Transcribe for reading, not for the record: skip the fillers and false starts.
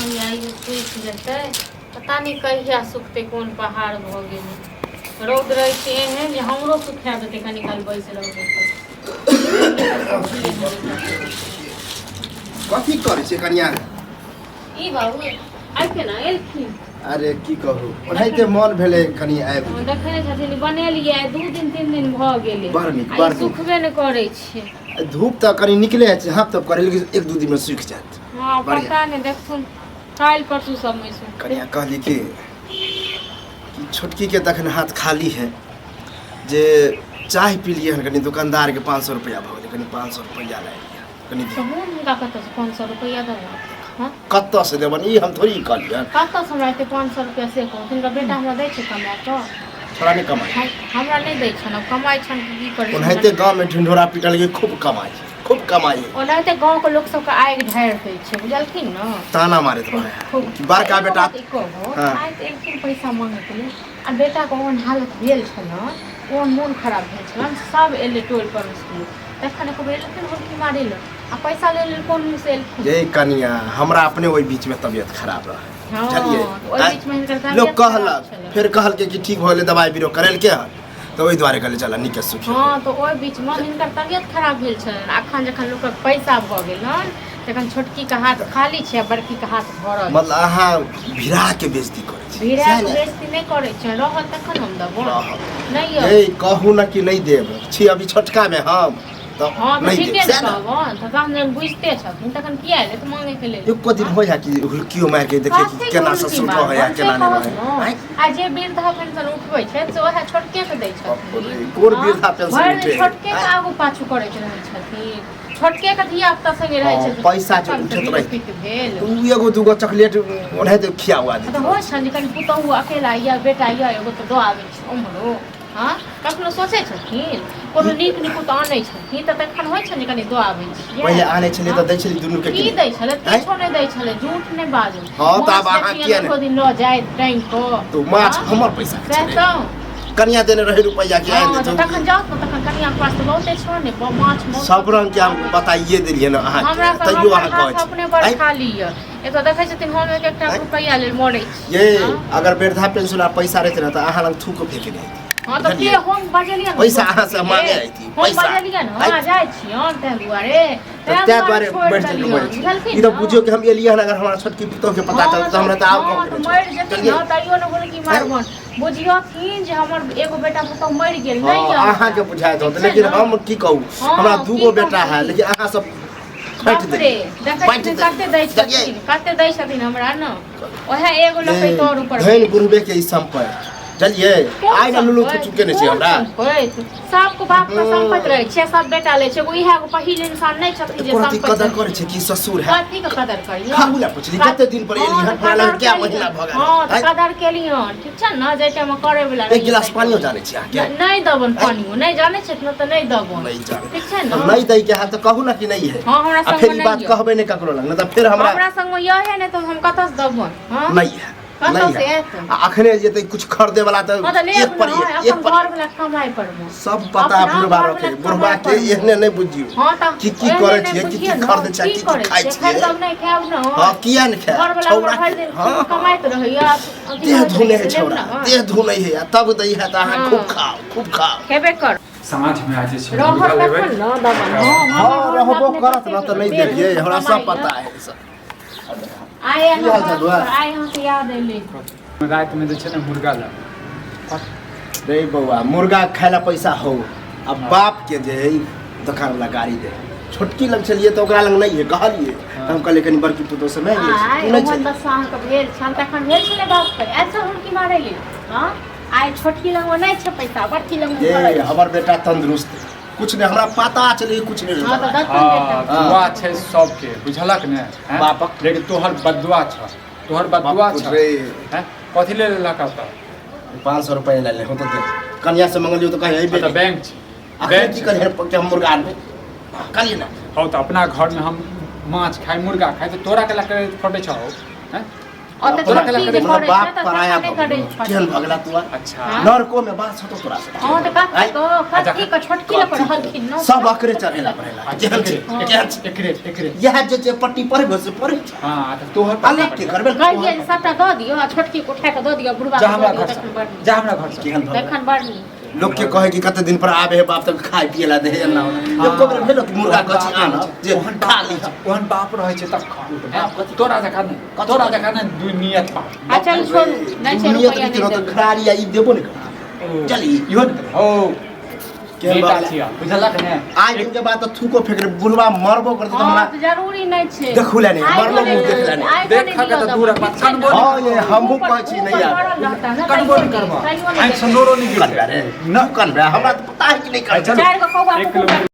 कहिया ई सुखि जेतै पता नहि कहिया सुखतै कोन पहाड़ भऽ गेलै रौद रहै छै एहन जे हमरो सुखा देतै कनी काल बैस रहबै तऽ। कथी करै छियै कनिया? ई बाबू आइ केना एलखिन? अरे की कहू, ओनाहिते मन भेलै कनि आबि। हम देखै नहि छथिन, बनेलियै आइ 2 दिन 3 दिन भऽ गेलै। बड़ नीक, आ बड़ ई नीक। सुखबे नहि करै छै। धूप तऽ कनि निकले छै, हाँप तऽ करै, लेकिन 1-2 दिनमे सुखि जायत। हँ। बढ़िआँ। पता नहि, देखथुन काल्हि परसू सबमे सुखतै। कनिया, कहली कि छोटकीके तखन हाथ खाली है जे चाय पी लिए हन, कनि दुकानदारके 500 रुपैआ भऽ गेलै, कनि 500 रुपैआ लागि गेल कनि। तऽ हम हुनका कतऽसँ 500 रुपैआ देबै, हँ? कतऽसँ देबनि, ई हम थोड़ी कहलियनि। कतऽसँ हमरा एते 500 रुपैआ से कहू? तिनकर बेटा हमरा दै छै कमा कऽ? थोड़ा नहि कमाइ। हमरा नहि दै छनि। आब कमाइ छनि कि की करै छनि? ओनाहिते गाँवमे ढिंढोरा पीटल गेल, खूब कमाइ छै, खूब कमाइ है। ओनाहिते गाँवके लोक सबके आगि ढारि दै छै, बुझलखिन ने? ताना मारैत रहै खूब। कि बड़का एगो बेटा बात ई कहू, आइ तऽ एलखिन पैसा मांगैके लेल आ बेटाके ओहन हालत भेल छलनि, ओहन मोन खराब भेल छलनि, सब एलै टोल पड़ोसके लोक, तखन एको बेर एलखिन हुलकी मारै लए? आ पैसा लै लेल कोन मुँहसँ एलखिन? ये कनिया, हमरा अपने ओहि बीचमे तबियत खराब रहै। बुझलियै? तऽ ओहि बीचमे हिनकर तबियत लोक खराब कहलक छलै। फेर कहलकै कि ठीक भऽ गेलै, दबाइ बीरो करेलकै हन, तऽ ओहि दुआरे कहलियै चल नीके सुखी। हँ, तऽ ओहि बीचमे हिनकर तबियत खराब भेल छलनि। अखन जखन लोकक पैसा भऽ गेलनि तखन छोटकीके हाथ खाली छै आ बड़कीके हाथ भरल छै। मतलब अहाँ भिड़ा के बेइज्जती करै छी? भिड़ा सएह के ने? बेइज्जती नहि करै छै, रहत तखन हम देबो। रहत। नहि यौ। ए कहू ने कि नहि देब छी, अभी छोटका मे हम तऽ हँ, तऽ नहि ठीके देब ने सएह ने? कहबनि तऽ तहन जहन बुझिते छथिन तखन किया एलै तऽ मांगैके लेल? एको दिन होइ है कि हुलकियो मारि के देखिए कि कथी केना हुलकी ससुर मारबनि, रहै है, से केना नहि कहू रहै ने। आँय? आ जे वृद्धा पेंशन उठबै छै से वएह छोटके के दै बाप रे, छथिन। कोन हँ? वृद्धा पेंशन भरि दिन उठे? छोटके के आँय? आगू पाछू करैत रहै छथिन, छोटके के धिया पुता संगे रहै हँ, छथिन। पैसा जे तखन से उठैत रहै। विलुप्त भेल। तू एगो दूगो चॉकलेट ओनाहिते खिया हुआ तऽ देती। होइ छनि जे कनि पुतहु अकेला यऽ, बेटा यऽ एगो, तऽ दऽ आबै छी ओम्हरो। हँ, कखनो सोचै छथिन? कोनो नीक निकुत आनै छथिन तऽ तखन होइ छनि जे कनि दऽ आबै छियै। पहिले आनै छलियै तऽ दै छलियै दुनू के। की दै छलै? किछो नहि दै छलै, झूठ नहि बाजू। हँ, तऽ आब माछ अहाँ देखियै किया नहि? एको दिन लऽ जाइत टाँगि कऽ। तऽ माछ हँ? हमर पैसा के सएह छलै। तऽ। कनिया देने रहै रुपैआ के आनि हँ, तऽ देतौ। तखन जाउ ने, तखन कनियाके पास तऽ बहुते छौ ने माछ मौस। सब रंग के हम बताइए देलियै ने अहाँके, हमरा सब तैयो हमर अहाँ हाथ कहै छी अपने बड़ आँय? खाली यऽ। एतऽ देखै छथिन, हम एक एकटा आँय? रुपैआ लेल मरै छी। ये हँ? अगर वृद्धा पेंशन आ पैसा रहते ने तऽ अहाँ लग थूक फेंकने अयती। हँ, तऽ के बुझलियै? हम बजलियै ने? पैसा अहाँ से मांगे अयती, हम पैसा। बजलियै ने? आँय? हँ, जाइ छी हम ताहि दुआरे। तऽ ताहि दुआरे बढ़ि चलि देलियै, बढ़ि बुझलखिन ई तऽ ने? बुझियौ कि हम एलियै हन, अगर हमरा छोटकी पुतोह के पता हँ, चलत तऽ हमरा तऽ आब हँ, कम तऽ मरि जेथिन ने तैयो ने बोले कि मारबन। बुझियथिन जे हमर एगो बेटा पुतोह मरि गेल नहि हँ यऽ हमरा। अहाँके बुझाइत होत ठीक छै लेकिन ने? हम की कहू, हँ, हमरा की दूगो बेटा कहू? है, लेकिन अहाँ सब बाँटि बाप रे, देलियै, देखै बाँटि छथिन देलियै। कते दै बुझलियै? छथिन, कते दै छथिन हमरा ने, ओएह एगो लऽ कऽ तोर ऊपर धनि बुढ़बे के ई सम्पत्ति, बुझलियै? कोन आइ ने लुलु सम्पति? थुचु केने छै कोन हमरा। सम्पति? सबके बाप के सम्पति रहै छै, सब बेटा लै छै। एगो इएह एगो पहिल इंसान नहि छथिन जे एको रति सम्पति कदर करै छै कि ससुर है? कथी के कदर करियौ? खाहू लए पुछली, कते दिन पर एली हन, हमरा लग क्या महीना भऽ गेल। हँ, तऽ आँय? कदर केलियन, ठीक छै ने? जाहि टाइममे करै वला एक गिलास पानियो जानै छी अहाँके? नहि देबन, पानियो नहि जानै छै ने तऽ नहि देबन। नहि जानै। ठीक छै ने? नहि दै के है तऽ कहू ने कि नहि है। हँ, हमरा आ संगमे फेर ई नहि बात यऽ। कहबै नहि ककरो लग, नहि तऽ फेर हमरा हमरा संगमे यहे नहि तऽ हम कतऽसँ देबन? हँ, नहि है। कतऽ नहीं से है। एतै? आ अखने जेतै कुछ खरीदे वाला तऽ हँ, तऽ लेब एक पर ने एक, अपन एक पर घर वाला कमाइ पर मे। सब पता अपना बुढ़बा घर रखे वाला बुढ़बा कमाइ के पर मे। एहने नहि बुझियौ हँ, तऽ की की एहने करै नहि छियै, की की बुझियौ ने, खरीदै छियै, की की की करै खाइ छियै? छियै। खरीदब नहि, खायब ने। हँ, किया नहि खायब? घर वाला छौड़ा हमर भरि दिन हँ कमाइत रहैया, अथी देह करैत धुने रहैया, है तऽ लेब छौड़ा ने। देह धुने है आ तब दै है तऽ अहाँ हँ। खूब खाओ, खूब खाओ। खेबे कर। साँझ में आज जे छै रहत मुर्गा लेबै। तखन ने देबन। हँ, हँ, हमर रहबो घरमे अपने करत ने तऽ नहि कते देलियै, हमरा सब कमाइ पता यऽ। है सब। आइ की हाल चाल बौआ? आइ अहाँके याद एलै। रातिमे जे छै ने मुर्गा लेबै। रे बौआ, मुर्गा खाय ला पैसा हो आ बाप के जे है दोकान वाला गाड़ी दे। छोटकी लग छलियै तऽ ओकरा लग नहि है, कहलियै तऽ हम कहलियै कनि बड़की पुतोह से मांगि लै छी। आइ तू नहि ओहन छली। दशा अहाँके भेल छल तखन भेल छलै बाप पर आयल छल हुलकी मारै लेल। हँ, आइ छोटकी लगमे नहि छै पैसा, बड़की लगमे ये भरल छै। हमर बेटा तंदुरुस्त है। कुछ नहि हमरा पता चलै, कुछ नहि हँ, तऽ रहै। दखन बेटा। हँ, दुआ छै सबके, बुझलक ने? हैं? बापक। लेकिन तोहर बदुआ छ, तोहर बदुआ बाप छ। रे। हैं, कथी ले लेलक तऽ? 500 रुपया ले ले हो तऽ दे। कनिया से मंगलियो तऽ कहे तऽ बैंक छै। अखन बैंक की छै। करिहे कि हम मुर्गा आनबै, कहलियै ने। हौ, तऽ अपना घरमे हम माछ खाइ, मुर्गा खाइ, तऽ तोरा के लऽ फटै छौ? हैं? ओतऽ तोरा छोटकी केला जे करै मतलब करै बाप छै तऽ पराया तखन नहि भऽ करै गेल। छोटकी। केहन भऽ गेला तू अच्छा हाँ। नरको में बास होतो तोरा से हँ तऽ कथी आँय? कऽ कथी कऽ छोटकी लऽ कऽ रहलखिन ने सब अकरे चढ़ेला पड़ेला केहन छै हाँ। केहन छै एकरे एकरे इएह जे जे पट्टी पड़े से पड़े छै हाँ तऽ तोहर अलग के करबे कहियै जे सबटा दऽ दियौ आ छोटकी के उठा कऽ दऽ दियौ बुढ़बा जा के हमरा दऽ दियौ घर तखन से बड़ नीक जा हमरा घर से केहन भऽ गेल? तखन बड़ नीक लोक के कहे कि कते दिन पर आबे है बाप तक खाय पिए ला दे एना ओना एको बेर भेलो कि मुर्गा कथी आनब जे ओहन खा बाप ली ओहन बाप रहै छै तखन बाप कथी? तोरा जकाँ नहि तोरा जकाँ नहि दू नियत बाप आ चल छोड़ू नहि छै नियत रुपैआ नहि नहि रहत देबै खरारी आ ई देबो नहि करत चल ई इहो ने हो केहन बेटा भऽ गेलै? छियै बुझलक ने आइ दिन के बाद तऽ थूको फेंक रहे बुढ़वा मरबो करतै तऽ हँ हमरा तऽ जरूरी नहि छै देखू ला नहि, आइ मरलो भने मुँह देख ला नहि। आइ भने देख के दियौ तऽ दवा, दूर ठीक बात छै ने? कनबो हँ ये हमहूँ ऊपर- कहै छी नहि ऊपर आबे पड़ल रहता ने, कनबो तैयो नहि करबह तैयो नहि आँखि से देखबै। नोरो नहि कनबे गिरतै रे न कनबे हमरा तऽ पता है कि नहि अच्छा, करबै चारि गो कौआ एक कुकुर किलोमीटर